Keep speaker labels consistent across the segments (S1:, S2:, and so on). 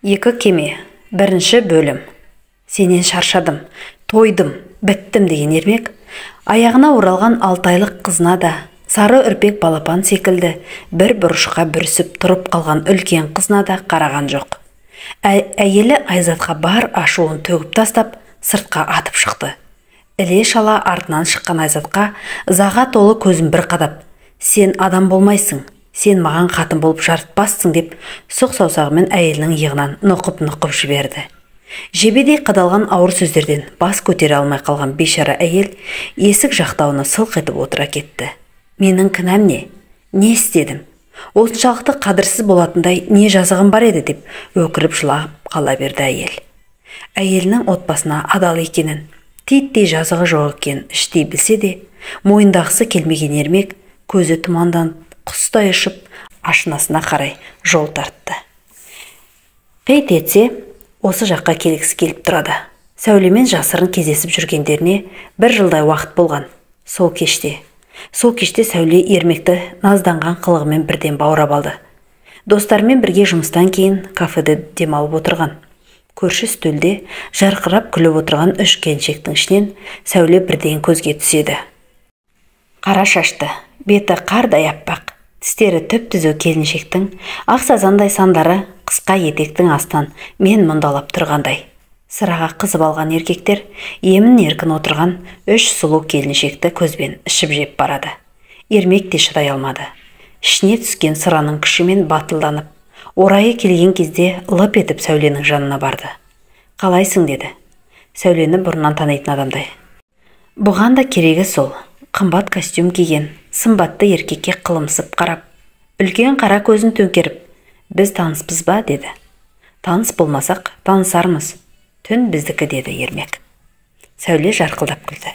S1: Екі кеме. Бірінші бөлім. Сенен шаршадым, тойдым, біттім деген Ермек аяғына оралған 6 айлық қызына да, сары үрпек балапан секілді бір бұрышқа бүрісіп тұрып қалған үлкен қызына да қараған жоқ. Әйелі Айзатқа бар ашуын төгіп тастап, сыртқа атып шықты. Іле шала артынан шыққан Айзатқа ызаға толы көзін бір қадап, «Сен адам болмайсың, сен маған қатын болып жарытпассың» деп сұқ саусағымен әйелінің иығынан нұқып-нұқып жіберді. Жебедей қадалған ауыр сөздерден бас көтере алмай қалған бейшара әйел есік жақтауына сылқ етіп отыра кетті. Менің кінәм не? Не істедім? Осыншалықты қадірсіз болатындай не жазығым бар еді деп өкіріп жылап қала берді әйел. Әйелінің отбасына адал екенін, титтей жазығы жоқ екенін іштей білсе де, мойындағысы келмеген Ермек көзі тұманданып, құстай ұшып, ашынасына қарай жол тартты. Қит етсе, осы жаққа келгісі келіп тұрады. Сәулемен жасырын кездесіп жүргендеріне бір жылдай уақыт болған. Сол кеште Сәуле Ермекті назданған қылығымен бірден баурап алды. Достарымен бірге жұмыстан кейін кафеде демалып отырған. Көрші үстелде жарқырап күліп отырған үш келіншектің ішінен Сәуле бірден көзге түседі. Қара шашты, беті қардай аппақ, тістері түп-түзу келіншектің ақ сазандай сандары қысқа етектің астынан мен мұндалап тұрғандай. Сыраға қызып алған еркектер емін еркін отырған үш сұлу келіншекті көзбен ішіп жеп барады. Ермек те шыдай алмады. Ішіне түскен сыраның күшімен батылданып, орайы келген кезде лып етіп Сәуленің жанына барды. «Қалайсың?» деді. Сәулені бұрыннан танитын адамдай. Бұған да керегі сол. Қымбат костюм киген, сымбатты еркекке қылымсып қарап, үлкен қара көзін төңкеріп, «Біз таныспыз ба?» деді. «Таныс болмасақ, танысармыз. Түн біздікі», деді Ермек. Сәуле жарқылдап күлді.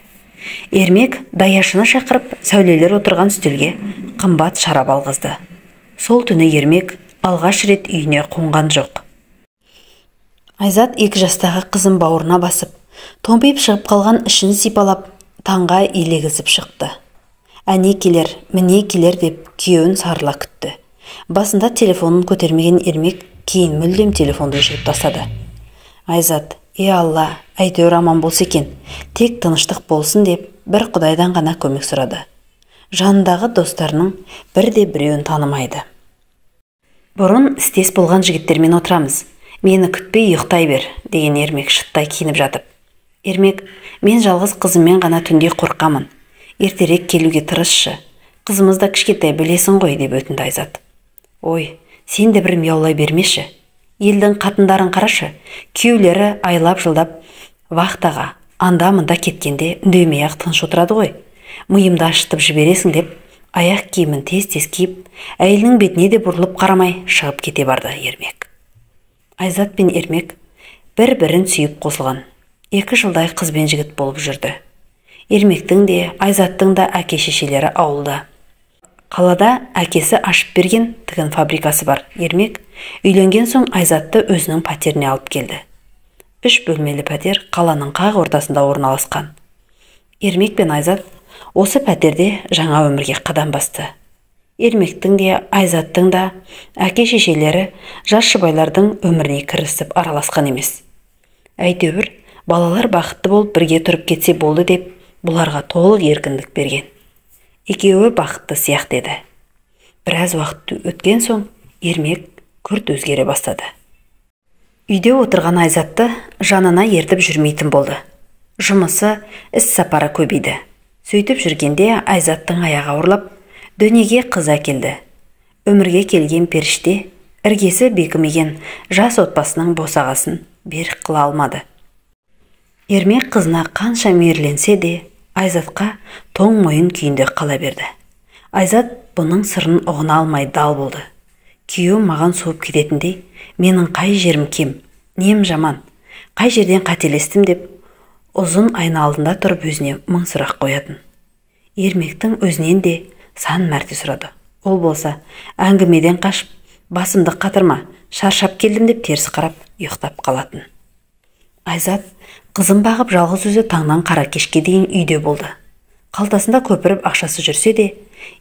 S1: Ермек даяшыны шақырып, Сәулелер отырған үстелге қымбат шарап алғызды. Сол түні Ермек алғаш рет үйіне қонған жоқ. Айзат 2 жастағы қызын бауырына басып, томпиып шығып қалған ішін сипалап, таңға елегізіп шықты. Әне келер, міне келер деп күйеуін сарыла күтті. Басында телефонын көтермеген Ермек кейін мүлдем телефонды өшіріп тастады. Айзат, «Е Алла, әйтеуір аман болса екен, тек тыныштық болсын» деп бір Құдайдан ғана көмек сұрады. Жанындағы достарының бірде біреуін танымайды. «Бұрын істес болған жігіттермен отырамыз, мені күтпей ұйықтай бер», деген Ермек шыттай киініп жатып. Ермек, «Мен жалғыз қызыммен ғана түнде қорқамын, ертерек келуге тырысшы, қызымыз да кішкентай білесің ғой», деп өтінді Айзат. «Ой, сен де бір мияулай бермеші. Елдің қатындарын қарашы, күйеулері айлап жылдап вахтаға, анда-мында кеткенде үндемей-ақ тыныш отырады ғой. Миымды ашытып жібересің» деп аяқ киімін тез-тез киіп, әйелінің бетіне де бұрылып қарамай шығып кете барды Ермек. Айзат пен Ермек бір-бірін сүйіп қосылған. 2 жылдай қыз бен жігіт болып жүрді. Ермектің де, Айзаттың да әке-шешелері ауылда. Қалада әкесі ашып берген тігін фабрикасы бар. Ермек үйленген соң Айзатты өзінің пәтеріне алып келді. 3 бөлмелі пәтер қаланың қақ ортасында орналасқан. Ермек пен Айзат осы пәтерде жаңа өмірге қадам басты. Ермектің де, Айзаттың да әке-шешелері жас жұбайлардың өміріне кірісіп араласқан емес. Әйтеуір балалар бақытты болып бірге тұрып кетсе болды деп бұларға толық еркіндік берген. Екеуі бақытты сияқты еді. Біраз уақыт өткен соң Ермек күрт өзгере бастады. Үйде отырған Айзатты жанына ертіп жүрмейтін болды. Жұмысы, іс сапары көбейді. Сөйтіп жүргенде Айзаттың аяғы ауырлап, дүниеге қыз әкелді. Өмірге келген періште іргесі бекімеген жас отбасының босағасын берік қыла алмады. Ермек қызына қанша мейірленсе де, Айзатқа тоң мойын күйінде қала берді. Айзат бұның сырын ұғына алмай дал болды. Күйеуім маған суып кететіндей, менің қай жерім кем, нем жаман, қай жерден қателестім деп ұзын айна алдында тұрып өзіне мың сұрақ қоятын. Ермектің өзінен де сан мәрте сұрады. Ол болса, әңгімеден қашып, басымды қатырма, шаршап келдім деп теріс қарап ұйықтап қалатын. Айзат қызын бағып жалғыз өзі таңнан қара кешке дейін үйде болды. Қалтасында көпіріп ақшасы жүрсе де,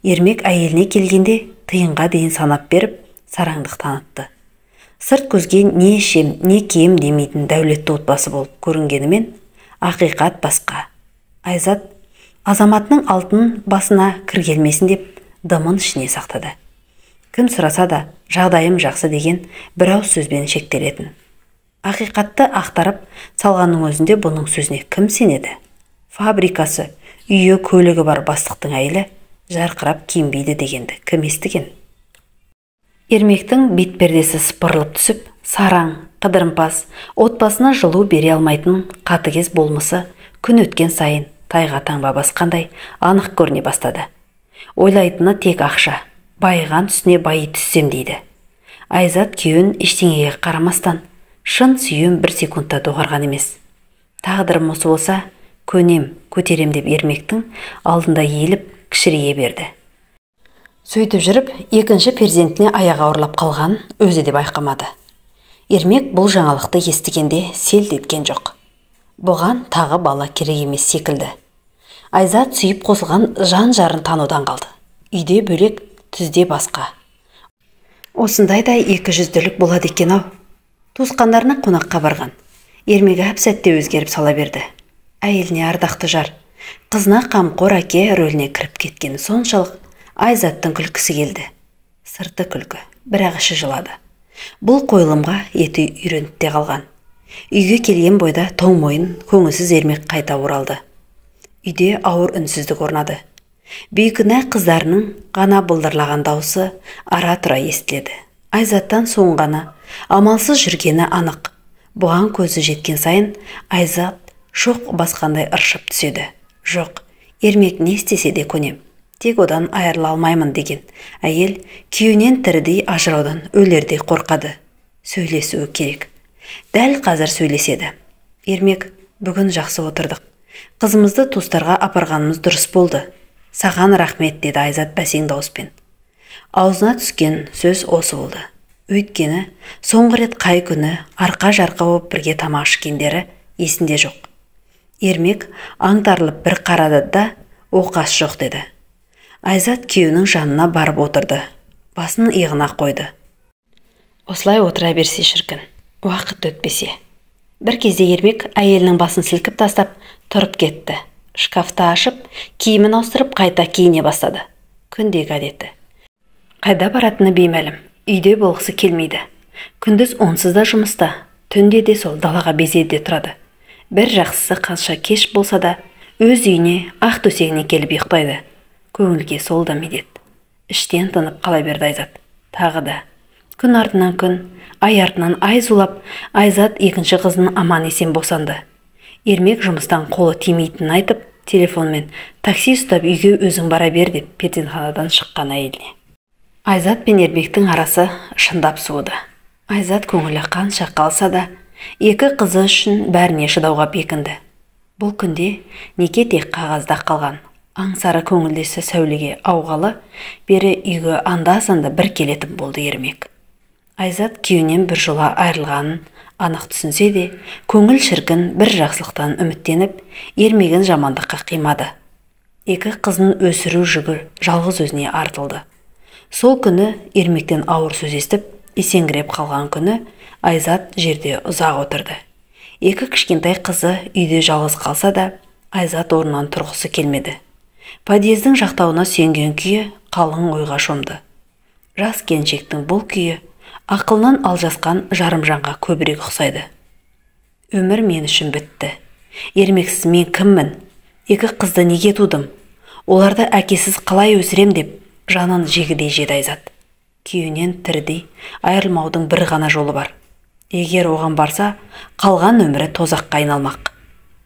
S1: Ермек әйеліне келгенде тиынға дейін санап беріп, сараңдық танытты. Сырт көзге не ішем, не кием демейтін дәулетті отбасы болып көрінгенімен, ақиқат басқа. Айзат азаматының алтын басына кіргелмесін деп дымын ішіне сақтады. Кім сұраса да жағдайым жақсы деген бір ауыз сөзбен шектелетін. Ақиқатты ақтарып салғанның өзінде бұның сөзіне кім сенеді? Фабрикасы, үйі, көлігі бар бастықтың әйелі жарқырап киінбейді дегенді кім естіген? Ермектің бет пердесі сыпырылып түсіп, сараң, қыдырымпаз, отбасына жылу бере алмайтын қатыгез болмысы күн өткен сайын тайға таңба басқандай анық көріне бастады. Ойлайтыны тек ақша, байыған үстіне байи түссем дейді. Айзат күйеуін ештеңеге қарамастан шын сүйем бір секундта доғарған емес. Тағдырым осы болса, көнем, көтерем деп Ермектің алдында иіліп кішірейе берді. Сөйтіп жүріп, екінші перзентіне аяғы ауырлап қалған өзі де байқамады. Ермек бұл жаңалықты естігенде селт еткен жоқ. Бұған тағы бала керек емес секілді. Айзат сүйіп қосылған жан жарын танудан қалды. Үйде бөлек, түзде басқа. Осындай да екі жүзділік болады екен ау. Туысқандарына қонаққа барған. Ермек әп-сәтте өзгеріп сала берді. Әйеліне ардақты жар, қызына қамқор әке рөліне кіріп кеткені соншалық Айзаттың күлкісі келді. Сырты күлкі, бірақ іші жылады. Бұл қойылымға еті үйреніп те қалған. Үйге келген бойда тоң мойын, көңілсіз Ермек қайта оралды. Үйде ауыр үнсіздік орнады. Бейкүнә қыздарының ғана былдырлаған даусы ара-тұра естіледі. Айзаттан суынғаны, амалсыз жүргені анық. Бұған көзі жеткен сайын Айзат шоқ басқандай ыршып түседі. Жоқ, Ермек не істесе де көнем. Тек одан айырыла алмаймын деген әйел күйеуінен тірідей ажыраудан өлердей қорқады. Сөйлесуі керек. Дәл қазір сөйлеседі. Ермек, бүгін жақсы отырдық. Қызымызды туыстарға апарғанымыз дұрыс болды. Саған рахмет, деді Айзат бәсең дауыспен. Аузына түскен сөз осы болды. Өйткені соңғы рет қай күні арқа-жарқа болып бірге тамақ ішкендері есінде жоқ. Ермек аңтарылып бір қарады да, оқас жоқ деді. Айзат күйеуінің жанына барып отырды. Басын иығына қойды. Осылай отыра берсе шіркін, уақыт өтпесе. Бір кезде Ермек әйелінің басын сілкіп тастап, тұрып кетті. Шкафты ашып, киімін ауыстырып қайта киіне бастады. Күндегі әдеті. Қайда баратыны беймәлім, үйде болғысы келмейді. Күндіз онсыз да жұмыста, түнде де сол далаға безеді де тұрады. Бір жақсысы қанша кеш болса да, өз үйіне, ақ төсегіне келіп ұйықтайды. Көңілге сол да медет. Іштен тынып қала берді Айзат. Тағы да. Күн артынан күн, ай артынан ай зулап, Айзат екінші қызын аман есен босанды. Ермек жұмыстан қолы тимейтінін айтып, телефонмен такси ұстап үйге өзің бара бер деп перзентханадан шыққан әйеліне. Айзат пен Ермектің арасы шындап суыды. Айзат көңілі қанша қалса да, екі қызы үшін бәріне шыдауға бекінді. Бұл күнде неке тек қағазда қалған. Аңсары көңілдесі Сәулеге ауғалы, бері үйге анда-санда бір келетін болды Ермек. Айзат күйеуінен бір жола айырылғанын анық түсінсе де, көңіл шіркін бір жақсылықтан үміттеніп, Ермегін жамандыққа қимады. Екі қызын өсіру жүгі жалғыз өзіне артылды. Сол күні Ермектен ауыр сөз естіп, есеңгіреп қалған күні Айзат жерде ұзақ отырды. Екі кішкентай қызы үйде жалғыз қалса да, Айзат орнынан тұрғысы келмеді. Подъездің жақтауына сүйенген күйі қалың ойға шомды. Жас келіншектің бұл күйі ақылынан алжасқан жарымжанға көбірек ұқсайды. Өмір мен үшін бітті. Ермексіз мен кіммін? Екі қызды неге тудым? Оларды әкесіз қалай өсірем деп жанын жегідей жеді Айзат. Күйеуінен тірідей айырылмаудың бір ғана жолы бар. Егер оған барса, қалған өмірі тозаққа айналмақ.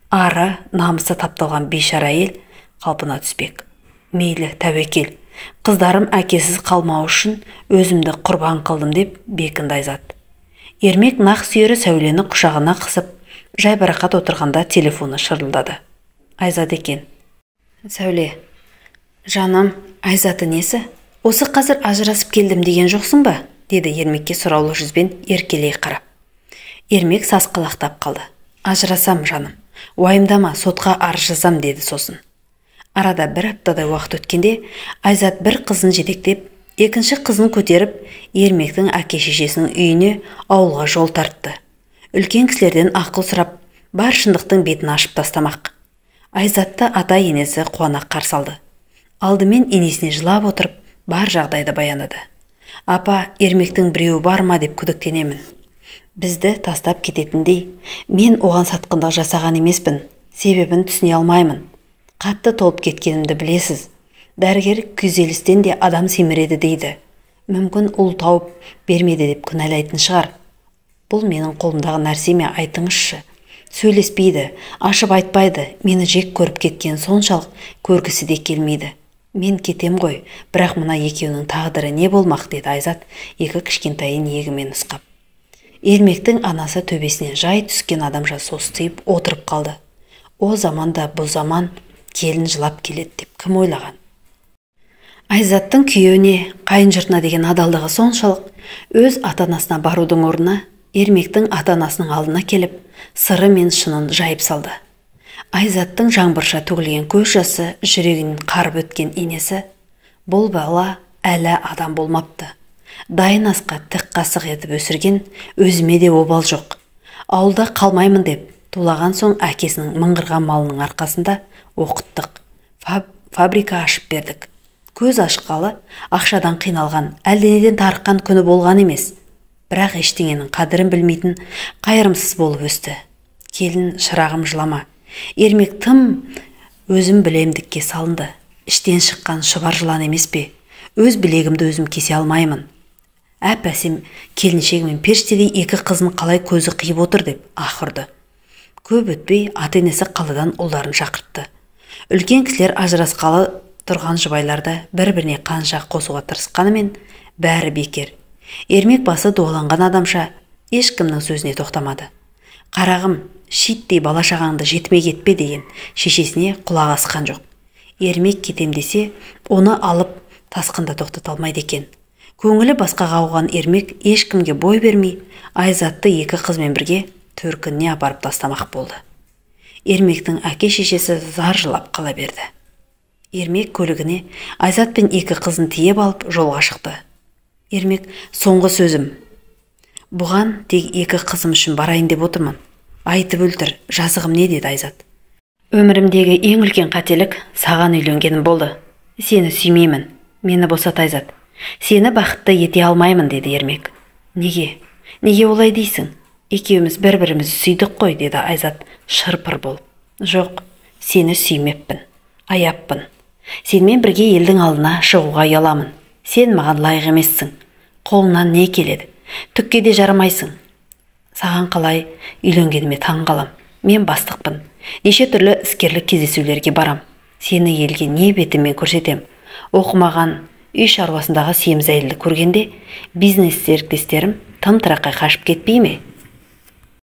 S1: Ары намысы тапталған бейшара әйел қалпына түспек. Мейлі, тәуекел. Қыздарым әкесіз қалмау үшін өзімді құрбан қылдым деп бекінді Айзат. Ермек нақ сүйері Сәулені құшағына қысып, жайбарақат отырғанда телефоны шырылдады. Айзат екен. Сәуле, жаным, Айзаты несі? Осы қазір ажырасып келдім деген жоқсың ба? Деді Ермекке сұраулы жүзбен еркелей қарап. Ермек сасқалақтап қалды. Ажырасам, жаным. Уайымдама, сотқа арыз жазам, деді сосын. Арада бір аптадай уақыт өткенде Айзат бір қызын жетектеп, Екінші қызын көтеріп, Ермектің әке-шешесінің үйіне ауылға жол тартты. Үлкен кісілерден ақыл сұрап, бар шындықтың бетін ашып тастамақ. Айзатты ата-енесі қуана қарсы алды. Алдымен енесіне жылап отырып, бар жағдайды баяндады. Апа, Ермектің біреуі бар ма деп күдіктенемін. Бізді тастап кететіндей, мен оған сатқындық жасаған емеспін, себебін түсіне алмаймын. Қатты толып кеткенімді білесіз. Дәрігер күйзелістен де адам семіреді дейді. Мүмкін ұл тауып бермеді деп күнәлайтын шығар. Бұл менің қолымдағы нәрсе ме, айтыңызшы. Сөйлеспейді, ашып айтпайды, мені жек көріп кеткен соншалық көргісі де келмейді. Мен кетем ғой, бірақ мына екеуінің тағдыры не болмақ, деді Айзат екі кішкентайын иегімен нұсқап. Ермектің анасы төбесіне жай түскен адамша состиып отырып қалды. О заманда бұ заман келін жылап келеді деп кім ойлаған? Айзаттың күйеуіне, қайын жұртына деген адалдығы соншалық, өз ата-анасына барудың орнына Ермектің ата-анасының алдына келіп, сыры мен шынын жайып салды. Айзаттың жаңбырша төгілген көз жасы жүрегін қарып өткен енесі, бұл бала әлі адам болмапты. Дайын асқа тік қасық етіп өсірген өзіме де обал жоқ. Ауылда қалмаймын деп тулаған соң әкесінің мыңғырған малының арқасында оқыттық. Фабрика ашып бердік. Көз ашқалы ақшадан қиналған, әлденеден тарыққан күні болған емес. Бірақ ештеңенің қадірін білмейтін қайырымсыз болып өсті. Келін, шырағым, жылама. Ермек тым өзім білемдікке салынды. Іштен шыққан шұбар жылан емес пе? Өз білегімді өзім кесе алмаймын. Әп-әсем келіншегі мен періштедей екі қызын қалай көзі қиып отыр деп ах ұрды. Көп өтпей ата-енесі қаладан ұлдарын шақыртты. Үлкен кісілер ажырасқалы тұрған жұбайларды бір-біріне қанша қосуға тырысқанымен бәрі бекер. Ермек басы дуаланған адамша ешкімнің сөзіне тоқтамады. Қарағым, шиттей бала шағаңды жетімек етпе деген шешесіне құлақ асқан жоқ. Ермек кетем десе, оны алып тасқында тоқтата алмайды екен. Көңілі басқаға ауған Ермек ешкімге бой бермей, Айзатты екі қызмен бірге төркініне апарып тастамақ болды. Ермектің әке-шешесі зар жылап қала берді. Ермек көлігіне Айзат пен екі қызын тиеп алып жолға шықты. Ермек, соңғы сөзім. Бұған тек екі қызым үшін барайын деп отырмын. Айтып өлтір, жазығым не, деді Айзат. Өмірімдегі ең үлкен қателік саған үйленгенім болды. Сені сүймеймін. Мені босат, Айзат. Сені бақытты ете алмаймын, деді Ермек. Неге? Неге олай дейсің? Екеуміз бір-бірімізді сүйдік қой, деді Айзат шырпыр болып. Жоқ, сені сүймеппін. Аяппын. Сенімен бірге елдің алдына шығуға ұяламын. Сен маған лайық емессің. Қолынан не келеді? Түкке де жарамайсың. Саған қалай үйленгеніме таң қалам. Мен бастықпын. Неше түрлі іскерлік кездесулерге барам. Сені елге не бетіммен көрсетем? Оқымаған үй шаруасындағы семіз әйелді көргенде бизнес серіктестерім тым тырақай қашып кетпей ме?